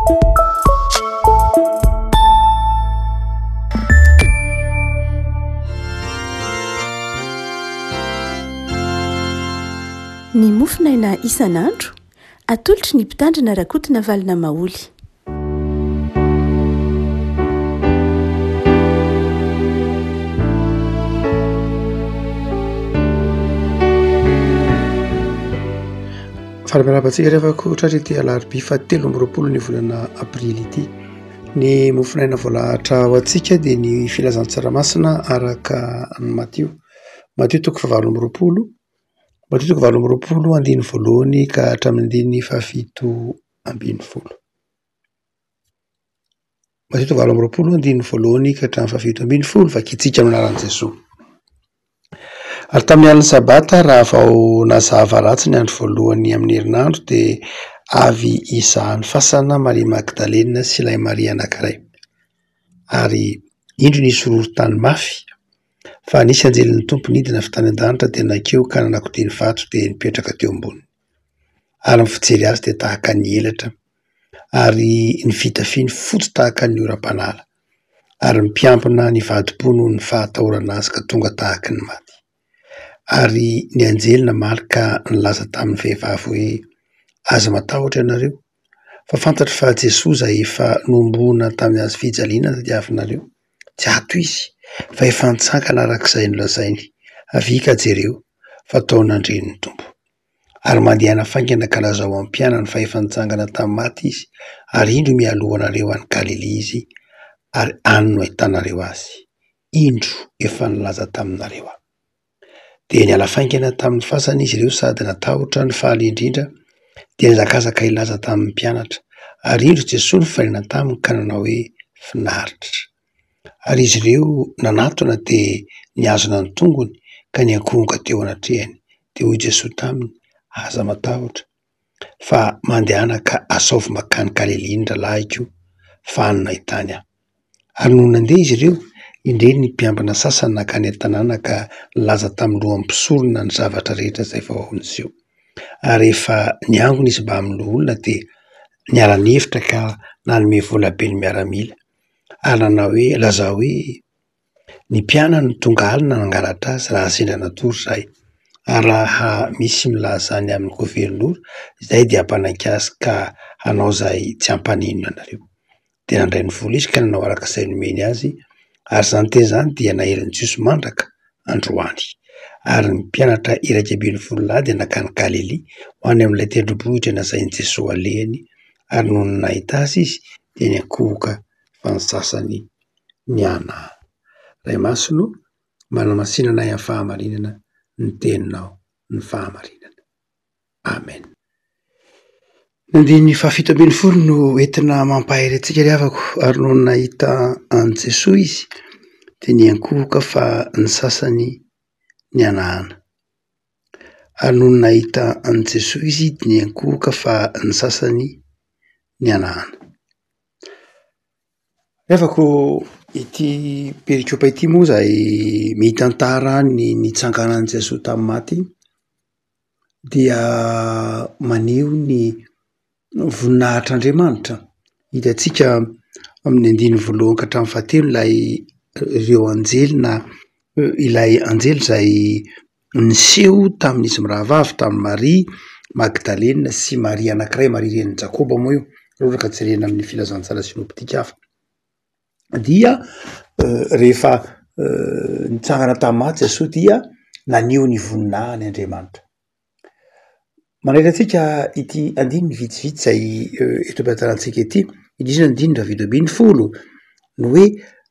Ny mofonaina isan'andro, atolotry ny Mpitandrina Rakotonavalona Maholy. Faly miarahaba antsika rehefa koa ity alarobia faha 23 ny volana aprily ity. Ny mofonaina voalahatra ho antsika dia ny filazantsara masina araka an'i Matio. Matio toko faha 28, Matio toko 28 andininy voalohany ka hatramin'ny andininy faha-17. Matio toko 28 andininy voalohany ka hatramin'ny faha-17, vakintsika amin'ny anaran'i Jesoa. Ary tamin'ny alin'ny Sabata, raha vao nazava ratsy ny andro voalohany amin'ny herinandro, dia avy hizaha ny fasana Maria Magdalena sy ilay Maria anankiray. Ary indro nisy horohorontany mafy, fa nisy anjelin'ny Tompo nidina avy tany an-danitra dia nankeo ka nanakodia ny vato dia nipetraka teo amboniny. Ary ny fijery azy dia tahaka ny elatra, ary ny fitafiany fotsy tahaka ny oram-panala. Ary ny mpiambina nivadi-po noho ny fahatahorana azy ka tonga tahaky ny maty. Ary ny anjely namaly ka nilaza tamin'ny vehivavy hoe, Aza matahotra ianareo, fa fantatro fa Jesoa izay efa nohomboana tamin'ny hazo fijaliana tadiavinareo, tsy ato Izy, fa efa nitsangana araka izay nolazainy. Avia ka jereo, fa tao nandre ny Tompo. Ary mandehana faingana ka lazao amin'ny mpianany fa efa nitsangana tamin'ny maty Izy, ary indro mialoha anareo any Galilia Izy, ary any no hahitanareo Azy. Indro efa nilaza taminareo Aho. Dia niala faingana tamin'ny fasana izy ireo sady natahotra no faly indrindra, dia nihazakazaka hilaza tamin'ny mpianatra. Ary indro Jesoa nifanena taminy ka nanao hoe, Finaritra. Ary izy ireo nanatona dia nihazona ny tongony ka niankohoka teo anatrehany. Dia hoy Jesoa taminy, Aza matahotra, fa mandehana ka asaovy mankany Galilia ny rahalahiko, fa any no ahitany ahy. Ary nony nandeha izy ireo, indreny ny mpiambina sasany nankany an-tanàna ka nilaza tamin'ny lohan'ny mpisorona ny zavatra rehetra izay vao niseho. Ary rehefa niangona izy mbamin'ny loholona dia niara-nihevitra ka nanome vola be ny miaramila. Ary nanao hoe, Lazao hoe, Ny mpianany no tonga alina nangalatra azy raha sendra natory izahay. Ary raha misy milaza izany amin'ny governora, izahay dia hampanaiky azy ka hanao izay tsy hampaninona anareo. Dia nandray ny vola izy ka nanao araka izay nomeny azy, ary izany teny izany dia nahelin'ny Jiosy mandraka androany. Ary ny mpianatra 11 lahy dia nankany Galilia, ho any amin'ilay tendrombohitra nasain'i Jesoa alehany, ary nony nahita azy izy dia niankohoka fa ny sasany nihanahana. Ray Masina o, manamasina anay amin'ny fahamarinana ny teninao ny fahamarinana. Amen. Ny andininy fahafito ambin'ny folo no entina mampahery antsika ry havako, ary nony nahita an'i Jesoa izy dia niankohoka fa ny sasany nihanahana. Ary nony nahita an'i Jesoa izy dia niankohoka fa ny sasany nihanahana. Ry havako, ity perikopa ity moa izay mitantara ny nitsanganan'i Jesoa tamin'ny maty dia maneho ny voninahitr'Andriamanitra. Hitantsika amin'ny andininy voalohany ka hatramin'ny fahatelo ilay ireo anjely na ilay anjely izay niseho tamin'izy mirahavavy, tamin'i Maria Magdalena sy Maria anankiray, Maria renin'i Jakoba moa io, raha ohatra ka jerena amin'ny filazantsara sinoptika hafa. Dia rehefa nitsangana tamin'ny maty Jesoa dia naneho ny voninahiny Andriamanitra. Manaitra antsika ity andininy vitsivitsy izay eto am-pitantanantsika ity, indrindra ny andininy faha-17, ny hoe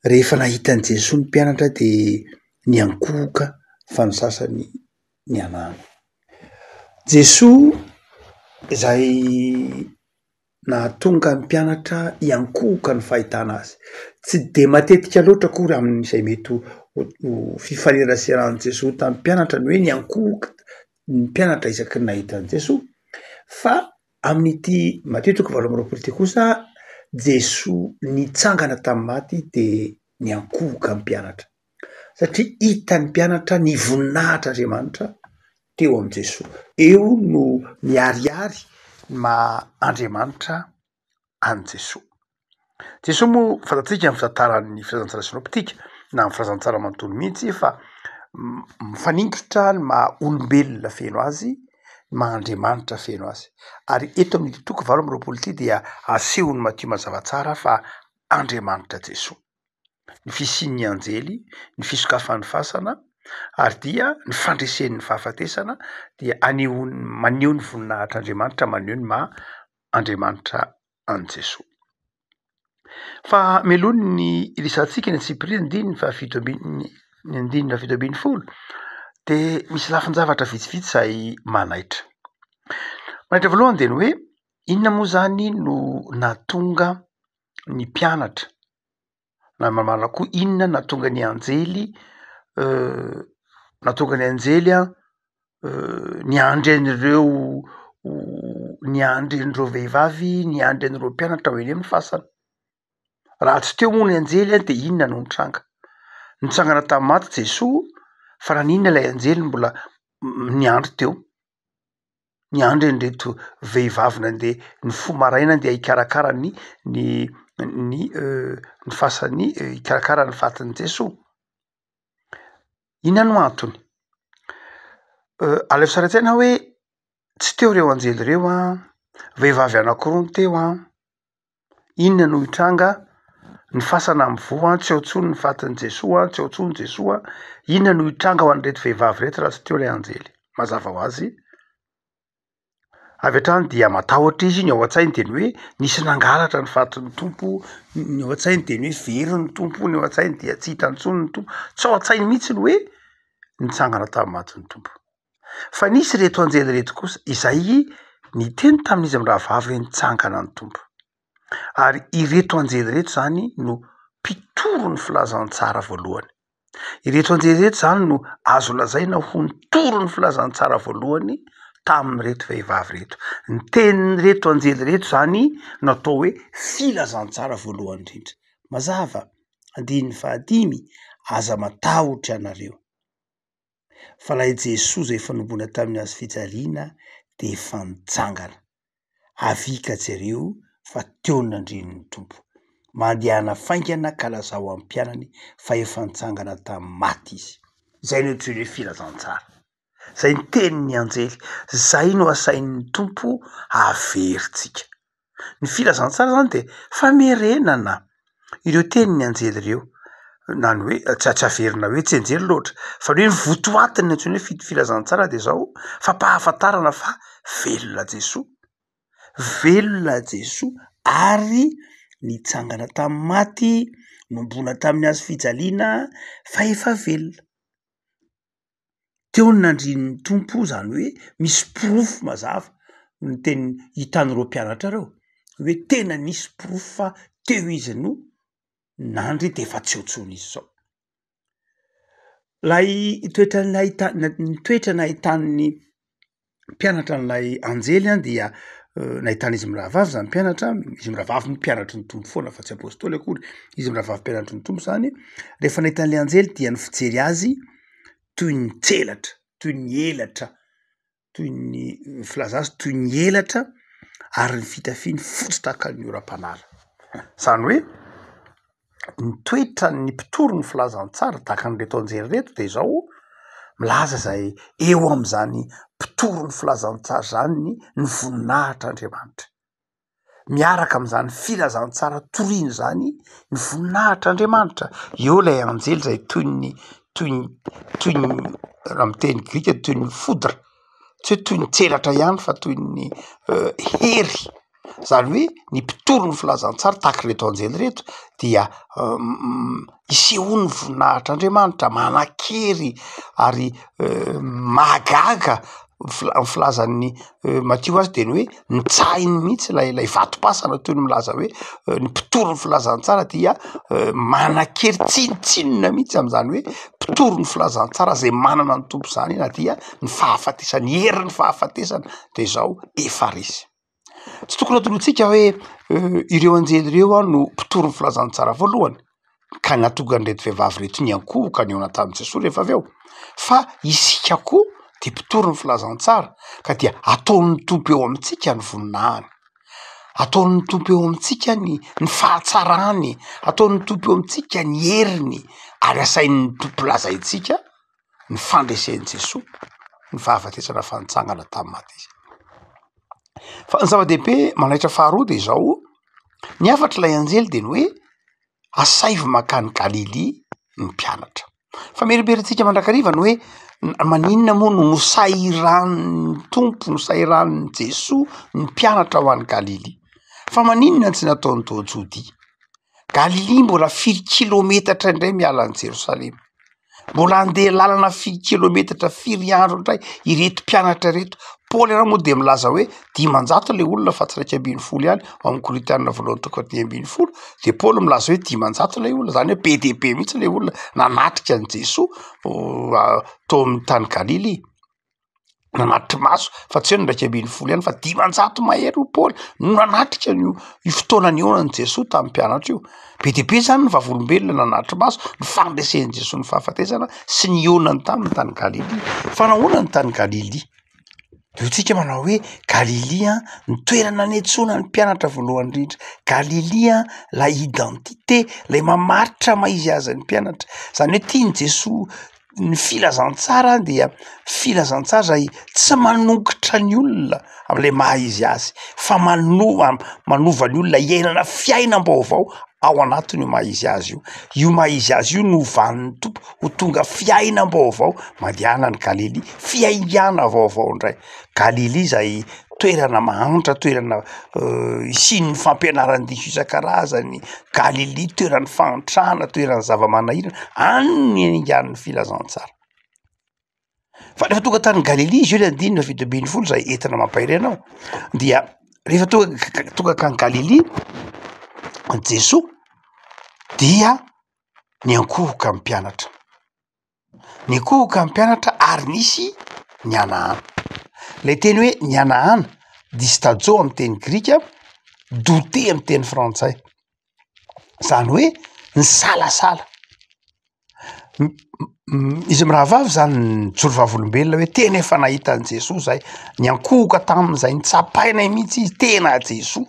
rehefa nahita an'i Jesoa ny mpianatra dia niankohoka fa ny sasany nihanahana. Jesoa izay nahatonga ny mpianatra hiankohoka ny fahitana azy. Tsy dia matetika loatra akory amin'izay mety ho fifaneraseran'i Jesoa tamin'ny mpianatra ny hoe niankohoka ny mpianatra isaky ny nahita an'i Jesoa fa amin'ity Matio toko 28 ity kosa Jesoa nitsangana tamin'ny maty dia niankohoka ny mpianatra satria hitan'ny mpianatra ny voninahitr'Andriamanitra teo amin'i Jesoa. Eo no miharihary ny maha Andriamanitra. an'i Jesoa. Jesoa moa fantatsika amin'ny fitantaran'ny filazantsara sinoptika na amin'ny filazantsara manontolo mihitsy fa mifaningotra ny maha olombelona feno azy, ny maha Andriamanitra feno azy. Ary eto amin'ity toko 28 ity dia asehon'i Matio mazava tsara fa Andriamanitra Jesoa. Ny fisian'ny anjely, ny fisokafan'ny fasana ary dia ny fandresen'ny fahafatesana dia anehoany maneho ny voninahitr'Andriamanitra, maneho ny maha Andriamanitra an'i Jesoa. Fa mialoha ny hiresahantsika ny antsipiriany andininy fahafito ambin'ny ny andininy faha-17 dia misy lafin-javatra vitsivitsy izay manaitra. Manaitra voalohany dia ny hoe inona moa izany no nahatonga ny mpianatra na marimarina koa inona nahatonga ny anjely nahatonga ny anjely an niandry an'ireo niandry an'ireo vehivavy, niandry an'ireo mpianatra ho eny amin'ny fasana. Raha tsy teo moa ny anjely an de inona no nitranga? Nitsangana tamin'ny maty Jesoa fa naninona ilay anjely mbola niandry teo? Niandry an'ireto vehivavy nandeha nifoha maraina andeha hikarakara ny ny ny ny fasan'ny hikarakara ny fatin'i Jesoa. Inona no antony? Alaivo sary an-tsaina hoe tsy teo ireo anjely ireo an, vehivavy anankiroa no teo an, inona no hitranga? Ny fasana mivoha an, tsy eo intsony ny fatin'i Jesoa an, tsy eo intsony Jesoa, inona no hitranga ho an'ireto vehivavy ireto raha tsy teo ilay anjely? Mazava ho azy, avy hatrany dia matahotra izy, ny ao an-tsainy dia ny hoe nisy nangalatra ny fatin'ny Tompo, ny ao an-tsainy dia ny hoe very ny Tompo, ny ao an-tsainy dia tsy hita intsony ny Tompo, tsy ao an-tsainy mihitsy ny hoe nitsangana tamin'ny maty ny Tompo. Fa nisy ireto anjely ireto kosa izay niteny tamin'izy mirahavavy hoe nitsangana ny Tompo. Ary ireto anjely ireto izany no mpitory ny filazantsara voalohany. Ireto anjely ireto izany no azo lazaina ho nitory ny filazantsara voalohany tamin'ireto vehivavy ireto. Ny tenin'ireto anjely ireto izany no atao hoe filazantsara voalohany indrindra. Mazava, andininy fahadimy, aza matahotra ianareo. Fa ilay Jesoa izay efa nohomboana tamin'ny hazo fijaliana dia efa nitsangana. Avia ka jereo fa teo ny nandrian'ny Tompo. Mandehana faingana ka lazao amin'ny mpianany fa efa nitsangana tamin'ny maty Izy. Izay no antsoiny hoe filazantsara. Izay ny tenin'ny anjely. Izay no asain'ny Tompo averintsika. Ny filazantsara zany de famerenana ireo tenin'ny anjely ireo, na ny hoe tsy tsy averina hoe tsianjery loatra fa ny hoe ny votoatiny antsoina hoe fi- filazantsara de zao fampahafantarana fa velona Jesoa, velona Jesoa ary nitsangana tamin'ny maty, nombona tamin'ny hazo fijaliana fa efa velona. Teo ny nandrian'ny Tompo izany hoe misy porofo mazava ny teny hitan'ireo mpianatra ireo hoe tena nisy porofo fa teo izy no nandry de efa tsy eo intsony izy zao. Ilay toetra nahita- ny toetra nahitan'ny mpianatra an'ilay anjely an dia nahitana izy mirahavavy zany mpianatra, izy mirahavavy moa mpianatry ny Tompo foana fa tsy apôstôly akory, izy mirahavavy mpianatry ny Tompo zany, rehefa nahita an'ilay anjely dia ny fijery azy toy ny tselatra, toy ny elatra, toy ny filaza azy toy ny elatra ary ny fitafiany fotsy tahaka ny oram-panala. Zany hoe ny toetran'ny mpitory ny filazantsara tahaka an'ireto anjely ireto de izao, milaza izay eo amin'izany mpitory ny filazantsara zany ny ny voninahitr'Andriamanitra. Miaraka amin'izany filazantsara toriana izany ny voninahitr'Andriamanitra. Eo ilay anjely izay toy ny toy ny toy ny raha miteny grika toy ny foudre, tsy hoe toy ny tselatra ihany fa toy ny hery. Zany hoe ny mpitory ny filazantsara tahaka ireto anjely ireto dia isehoan'ny voninahitr'Andriamanitra, manan-kery ary mahagaga ny filazan'ny Matio azy de ny hoe nitsahiny mihitsy ilay ilay vatom-pasana toy ny milaza hoe ny mpitory ny filazantsara dia manan-kery tsinontsinona mihitsy am'zany hoe mpitory ny filazantsara zay manana ny Tompo zany na dia ny fahafatesana, herin'ny fahafatesana de zao efa resy. Tsy tokony adinointsika hoe ireo anjely ireo an no mpitory ny filazantsara voalohany ka nahatonga an'ireto vehivavy ireto niankohoka nihaona tamin'i Jesoa rehefa avy eo, fa isika koa de mpitory ny filazantsara ka dia ataon'ny Tompo eo amintsika ny voninahiny. Ataon'ny Tompo eo amintsika ny ny fahatsarany, ataon'ny Tompo eo amintsika ny heriny, ary asain'ny Tompo lazaintsika ny fandresen'i Jesoa ny fahafatesana fa nitsangana tamin'ny maty izy. Fa ny zava-dehibe manaitra faharoa de izao, ny hafatr'ilay anjely de ny hoe asaivo mankany Galilia ny mpianatra. Famerimberentsika mandrakariva ny hoe maninona moa no nosahiranin'ny Tompo, nosahiranin'i Jesoa ny mpianatra ho any Galilia? Fa maninona no tsy nataony tao Jodia? Galilia mbola firy kilometatra indray miala an'i Jerosalema? Mbola handeha lalana firy kilometatra firy andro indray ireto mpianatra ireto. Paoly ary moa dia milaza hoe 500 ilay olona fa tsy 11 ihany, ao amin'ny Korintiana voalohany toko faha-15 de Paoly milaza hoe 500 ilay olona, zany hoe be dia be mihitsy ilay olona nanatrika an'i Jesoa tao amin'ny tany Galilia. Nanatri-maso fa tsy hoe ny 11 ihany fa 500 mahery hoy Paoly no nanatrika an'io io fotoana nihaonan'i Jesoa tamin'ny mpianatra io. Be dia be zany ny vavolombelona nanatri-maso ny fandresen'i Jesoa ny fahafatesana sy ny nihaonany taminy tany Galilia. Fa nahoana ny tany Galilia? De hoy tsika manao hoe Galilia ny toerana niantsoana ny mpianatra voalohany indrindra, Galilia lay identité, lay mamaritra maha izy azy ny mpianatra, zany hoe tian'i Jesoa ny filazantsara dia filazantsara zay tsy manongotra ny olona am'lay maha izy azy fa manova manova ny olona hiainana fiainam-baovao ao anatin'io maha izy azy io, io maha izy azy io no ovan'ny Tompo ho tonga fiainam-baovao, mandehana any Galilia, fiaingàna vaovao indray, Galilia izay toerana mahantra, toerana isian'ny fampianaran-diso isan-karazany, Galilia toeran'ny fahantrana, toeran'ny zava-manahirana, any no niaingan'ny filazantsara. Fa rehefa tonga tany Galilia izy io le andininy faha 17 zay entina mampahery anao dia rehefa tonga tonga tany Galilia Jesoa dia niankohoka ny mpianatra. Niankohoka ny mpianatra ary nisy nihanahana. Ilay teny hoe nihanahana, distajo amin'ny teny grika, douter amin'ny teny frantsay. Izany hoe nisalasala. Izy mirahavavy zany nijoro vavolombelona hoe tena efa nahita an'i Jesoa zahay, niankohoka tamin'izay nitsapainay mihitsy izy, tena Jesoa.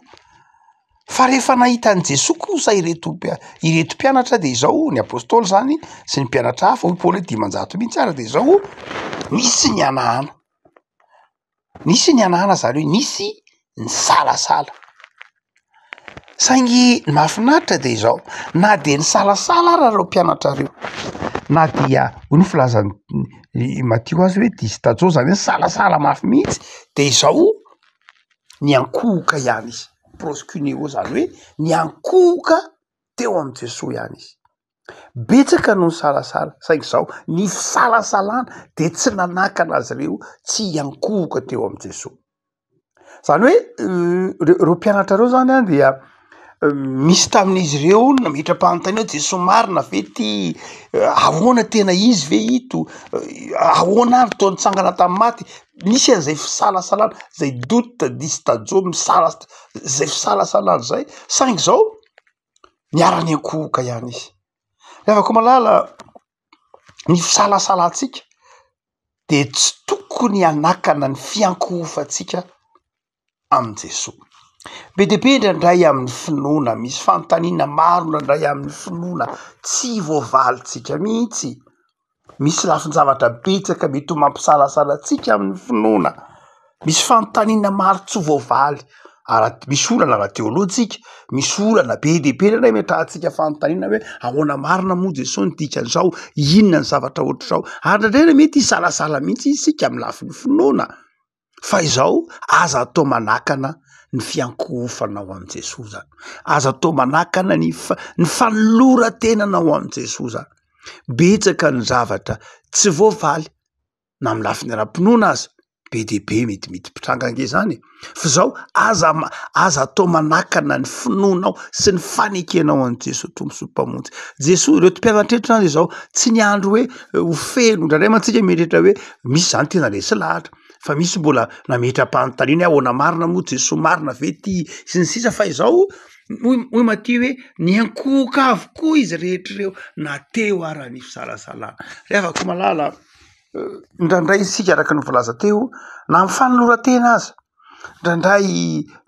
Fa rehefa nahita an'i Jesoa kosa ireto mpia- ireto mpianatra de izao, ny apôstôly zany sy ny mpianatra hafa, hoy Paoly hoe 500 mihitsy ara de izao, nisy nihanahana, nisy nihanahana zany hoe nisy nisalasala. Saingy ny mahafinaritra de izao, na de nisalasala ara reo mpianatra reo, na dia hoy ny filazan'i Matio azy hoe distajo zany hoe nisalasala mafy mihitsy, de izao niankohoka ihany izy, proskuneo zany hoe niankohoka teo amin'i Jesoa ihany izy. Betsaka no nisalasala saingy izao ny fisalasalana de tsy nanakana azy ireo tsy hiankohoka teo amin'i Jesoa. Zany hoe reo mpianatra reo zany an dia misy tamin'izy ireo nametra-panontaniana hoe Jesoa marina ve ty? Ahoana tena izy ve ito? Ahoana ary toa nitsangana tamin'ny maty? Nisy an'izay fisalasalana zay doute distajo misalas- zay fisalasalana zay saingy zao niara-niankohoka ihany izy. Ry havako malala, ny fisalasalantsika de tsy tokony hanakana ny fiankohofantsika amin'i Jesoa. Be dia be indraindray amin'ny finoana, misy fanontaniana maro indraindray amin'ny finoana tsy voavalintsika mihitsy. Misy lafin-javatra betsaka mety ho mampisalasala antsika amin'ny finoana. Misy fanontaniana maro tsy voavaly, ara- misy olana ara-teolojika, misy olana be dia be indraindray ametrahantsika fanontaniana hoe ahoana marina moa Jesoa ny dikan'izao, inona ny zavatra ohatr'izao, ary indraindray mety hisalasala mihitsy isika amin'ny lafiny finoana. Fa izao, aza atao manakana ny fiankohofanao amin'i Jesoa zany, aza atao manakana ny fa- ny fanoloran-tenanao amin'i Jesoa zany. Betsaka ny zavatra tsy voavaly na amin'ny lafiny ara-pinoana aza, be dia be mety mety mpitranga ange zany e, fa zao aza ma- aza atao manakana ny finoanao sy ny fanekenao an'i Jesoa Tompo sy Mpamonjy. Jesoa, ireto mpianatra ireto zany izao tsy niandry hoe ho feno, indraindray mantsy tsika mieritreritra hoe misy zany tena resy lahatra fa misy mbola nametra-panontaniana hoe ahoana marina moa Jesoa marina ve ty sy ny sisa fa izao hoy hoy Matio hoe niankohoka avokoa izy rehetra ireo na teo ara ny fisalasalana. Ry havako malala, indraindray isika araka ny voalaza teo na amin'ny fanoloran-tena aza. Indraindray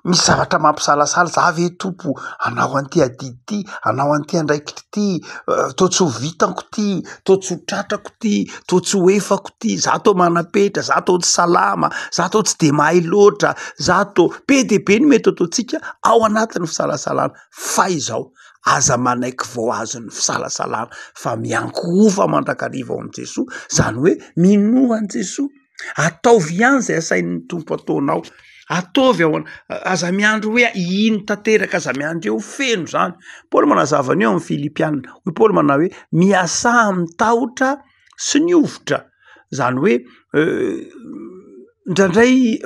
misy zavatra mampisalasala, za ve Tompo hanao an'ity adidy ity, hanao an'ity andraikitra ity, toa tsy ho vitako ity, toa tsy ho tratrako ity, toa tsy ho efako ity, za toa manam-petra, za toa tsy salama, za toa tsy de mahay loatra, za toa. Be dia be ny mety ataontsika ao anatin'ny fisalasalana fa izao aza manaiky vao azon'ny fisalasalana fa miankohofa mandrakariva ao amin'i Jesoa, izany hoe minoa an'i Jesoa. Ataovy ihany izay asain'ny Tompo ataonao, ataovy ao an- aza miandry hoe hino tanteraka, aza miandry hoe ho feno izany. Paoly manazava an'io amin'ny Filipiana, hoy Paoly manao hoe miasà amin'ny tahotra sy ny hovitra, izany hoe indraindray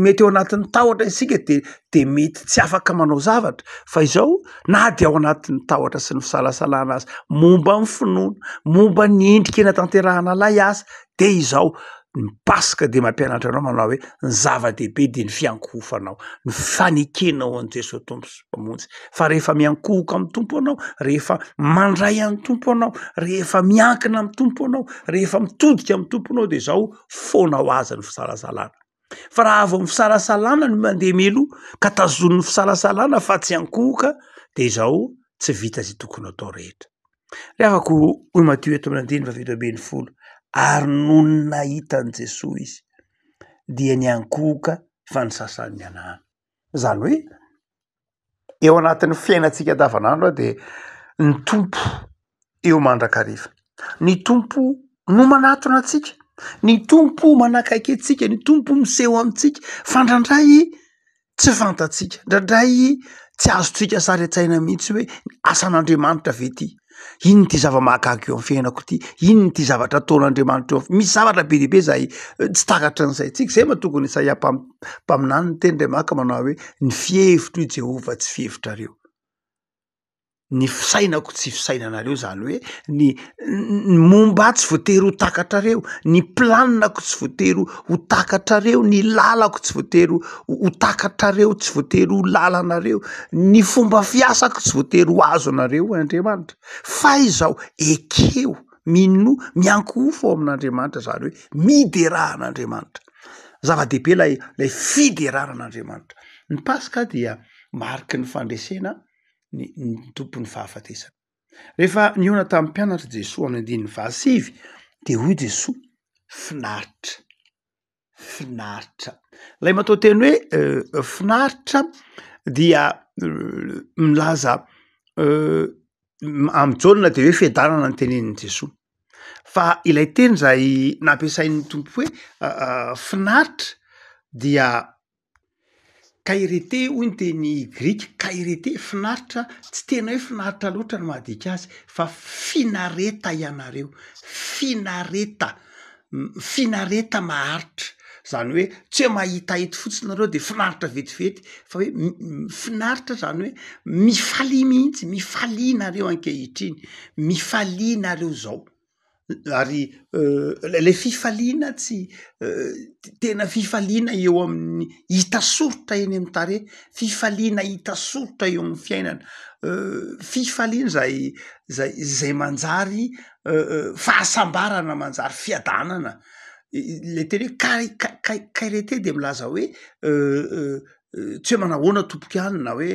mety ao anatin'ny tahotra isika de de mety tsy afaka manao zavatra fa izao na de ao anatin'ny tahotra sy ny fisalasalana aza momba ny finoana, momba ny endrika hanatanterahana ilay asa de izao ny paska de mampianatra anao manao hoe ny zava-dehibe de ny fiankohofanao, ny fanekenao an'i Jesoa Tompo sy Mpamonjy fa rehefa miankohoka amin'ny Tompo anao, rehefa mandray an'ny Tompo anao, rehefa miankina amin'ny Tompo anao, rehefa mitodika amin'ny Tompo anao de izao foana ho azy ny fisalasalana. Fa raha vao ny fisalasalana no mandeha mialoha ka tazonin'ny fisalasalana fa tsy ankohoka de izao tsy vita izay tokony atao rehetra. Ry havako, hoy Matio eto amin'ny andininy faha-17, ary nony nahita an'i Jesoa izy dia niankohoka fa nisasany nihanahana. Izany hoe eo anatin'ny fiainantsika andavanandro dia ny Tompo eo mandrakariva, ny Tompo no manatona antsika, ny Tompo manakaiky antsika, ny Tompo miseho amintsika fa indraindray tsy fantatsika, indraindray tsy azontsika sary an-tsaina mihitsy hoe asan'Andriamanitra ve ity? Inona ity zava-mahagaga eo amin'ny fiainako ity? Inona ity zavatra ataon'Andriamanitra eo am-, misy zavatra be dia be izay tsy takatry ny saintsika, izay mahatonga an'i Isaia mpam- mpaminany niteny indray maka manao hoe ny fihevitro i Jehovah tsy fihevitrareo. Ny fisainako tsy fisainanareo, zany hoe ny ny momba ahy tsy voatery ho takatrareo, ny planinako tsy voatery ho takatrareo, ny lalako tsy voatery ho takatrareo, tsy voatery ho lalanareo, ny fomba fiasako tsy voatery ho azonareo hoy Andriamanitra, fa izao ekeo, minoa, miankohofa ao amin'Andriamanitra, zany hoe miderà an'Andriamanitra, zava-dehibe ilay ilay fiderana an'Andriamanitra, ny paska dia mariky ny fandresena ny ny tompon'ny fahafatesana. Rehefa nihaona tamin'ny mpianatra Jesoa amin'ny andininy fahasivy dia hoy Jesoa, finaritra, finaritra. Ilay matoanteny hoe finaritra dia milaza amin'i Jaona dia hoe fiadanana no tenenin'i Jesoa. Fa ilay teny izay nampiasain'ny Tompo hoe finaritra dia Kairete hoy ny teny grika, kairete, finaritra, tsy tena hoe finaritra loatra no mahadika azy fa finareta ianareo, finareta, finareta maharitra, zany hoe tsy hoe mahitahita fotsiny nareo de finaritra vetivety fa hoe finaritra zany hoe mifalia mihitsy, mifalia nareo ankehitriny, mifalia nareo zao. Ary lay fifaliana tsy tena fifaliana eo amin'ny hita soritra eny amin'ny tarehy, fifaliana hita soritra eo amin'ny fiainana, fifaliana zay zay zay manjary fahasambarana manjary fiadanana, le teny hoe kay- kay- kairete de milaza hoe tsy hoe manahoana tompoko ihany na hoe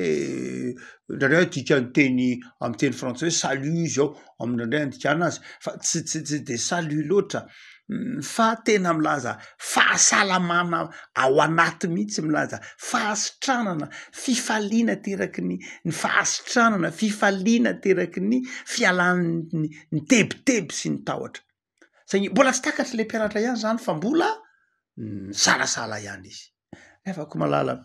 indraindray adika ny teny amy teny frantsay hoe salut izao amin'indraindray andikana azy fa tsy tsy tsy de salut loatra fa tena milaza fahasalamana ao anaty mihitsy milaza fahasitranana, fifaliana ateraky ny ny fahasitranana, fifaliana ateraky ny fialan'ny ny tebiteby sy ny tahotra, saingy mbola tsy takatry le mpianatra ihany zany fa mbola nisalasala ihany izy. Ry havako malala,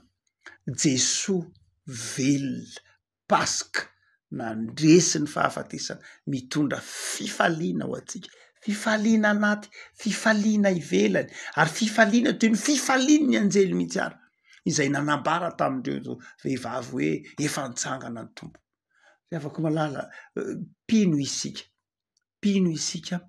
Jesoa velona, Paska, nandresy ny fahafatesana, mitondra fifaliana ho antsika, fifaliana anaty, fifaliana ivelany, ary fifaliana toy ny fifalian'ny anjely mihitsy ary, izay nanambara tamin'ireo vehivavy hoe efa nitsangana ny Tompo. Ry havako malala, mpino isika. mpino isika,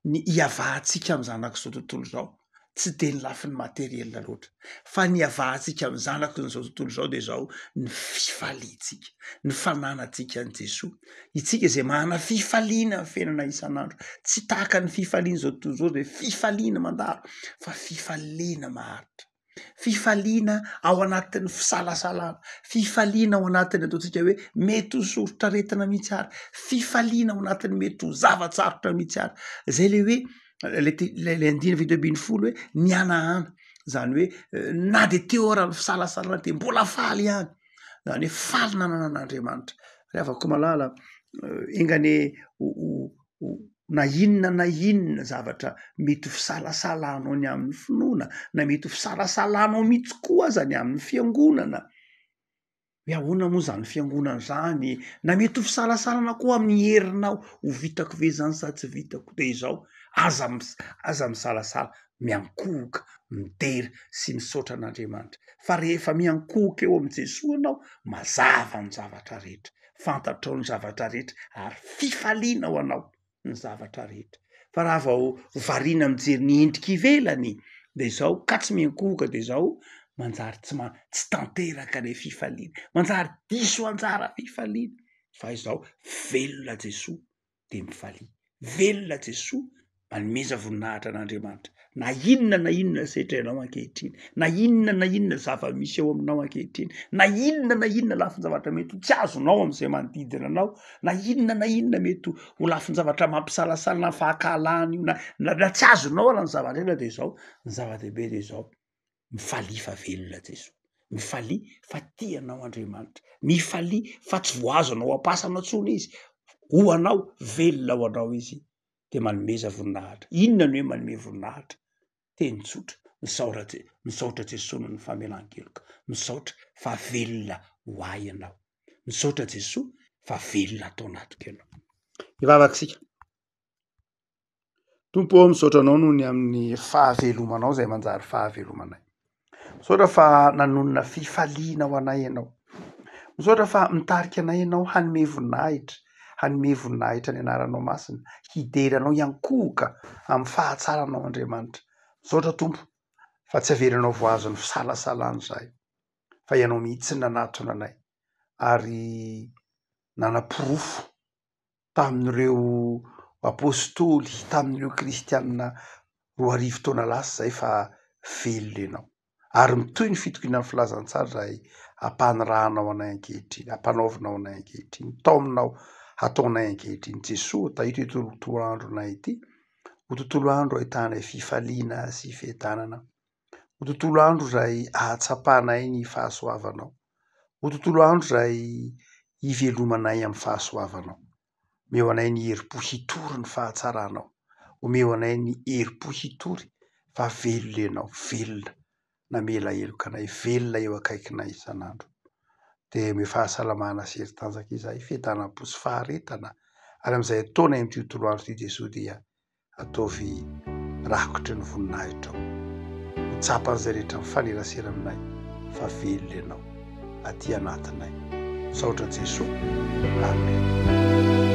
ny hiavahantsika amin'ny zanak'izao tontolo izao, tsy de ny lafiny materiel loatra, fa ny hiavahantsika amin'ny zanakin'izao tontolo izao de zao, ny fifaliantsika, ny fananantsika an'i Jesoa, itsika izay manana fifaliana amin'ny fiainana isan'andro, tsy tahaka ny fifalian'izao tontolo izao zay fifaliana mandalo fa fifaliana maharitra. Fifaliana ao anatin'ny fisalasalana, fifaliana ao anatin'ny ataontsika hoe mety ho soritr'aretina mihitsy ary, fifaliana ao anatin'ny mety ho zava-tsarotra mihitsy ary. Zay le hoe le te- le le andininy 17 hoe nihanahana, zany hoe na de teo ara ny fisalasalana de mbola faly ihany, zany hoe faly nanana an'Andriamanitra. Ry havako malala, enga anie ho ho na inona na inona zavatra mety ho fisalasalanao ny amin'ny finoana, na mety ho fisalasalanao mihitsy koa aza ny amin'ny fiangonana, hoe ahoana moa zany fiangonana zany, na mety ho fisalasalana koa amin'ny herinao, ho vitako ve zany sa tsy vitako, de izao, aza mis- aza misalasala, miankohoka, midera sy misaotra an'Andriamanitra, fa rehefa miankohoka eo amin'i Jesoa ianao, mazava ny zavatra rehetra. fantatrao ny zavatra rehetra ary fifaliana ho anao ny zavatra rehetra. Fa raha vao variana mijery ny endrika ivelany de izao ka tsy miankohoka de izao manjary tsy ma- tsy tanteraka le fifaliana, manjary diso anjara fifaliana fa izao velona Jesoa. de mifalia. Velona Jesoa, manomeza voninahitra an'Andriamanitra. Na inona na inona setrainao ankehitriny, na inona na inona zava-misy eo aminao ankehitriny, na inona na inona lafin-javatra mety ho tsy azonao amin'izay manodidina anao, na inona na inona mety ho lafin-javatra mampisalasala na fankahalana io na na tsy azonao ara ny zava-drehetra de izao, ny zava-dehibe de izao. Mifalia fa velona Jesoa, mifalia fa tia anao Andriamanitra, mifalia fa tsy voahazona ao am-pasana intsony Izy, ho anao, velona ho anao Izy, de manomeza voninahitra. Inona ny hoe manome voninahitra? Teny tsotra, misaora Je- misaotra Jesoa noho ny famelan-keloka, misaotra fa velona ho ahy Ianao, misaotra Jesoa fa velona ato anatiko Ianao. Hivavaka isika. Tompo ô, misaotra Anao noho ny amin'ny fahavelomanao izay manjary fahavelomanay. Misaotra fa nanonona fifaliana ho anay Ianao. Misaotra fa mitarika anay Ianao hanome voninahitra, hanome voninahitra ny anaranao masina, hidera Anao hiankohoka amin'ny fahatsaranao Andriamanitra. Misaotra Tompo fa tsy avelanao voahazon'ny fisalasalana izahay, fa Ianao mihitsy no nanatona anay ary nanaporofo tamin'ireo apostoly, tamin'ireo kristiana 2000 taona lasa izay fa velona ianao. Ary mitohy ny fitokiana ny filazantsara izay ampanirahanao anay ankehitriny, ampanaovinao anay ankehitriny, taominao hataonay ankehitriny. Jesoa, tahio ity tontolo andronay ity, ho tontolo andro ahitanay fifaliana sy fiadanana. Ho tontolo andro izay ahatsapanay ny fahasoavanao. Ho tontolo andro izay hivelomanay amin'ny fahasoavanao. Omeo anay ny herim-po hitory ny fahatsaranao. Omeo anay ny herim-po hitory fa velona Ianao, velona namela heloka anay, velona eo akaikinay isan'andro. Dia omeo fahasalamana sy hery tanjaka izahay, fiadanam-po sy faharetana ary amin'izay ataonay amin'ity tontolo andro ity Jesoa dia Ataovy rakotry ny voninahitrao. Ho tsapan'izay rehetra mifanerasera aminay fa velona Ianao aty anatinay. Misaotra Jesoa. Amen.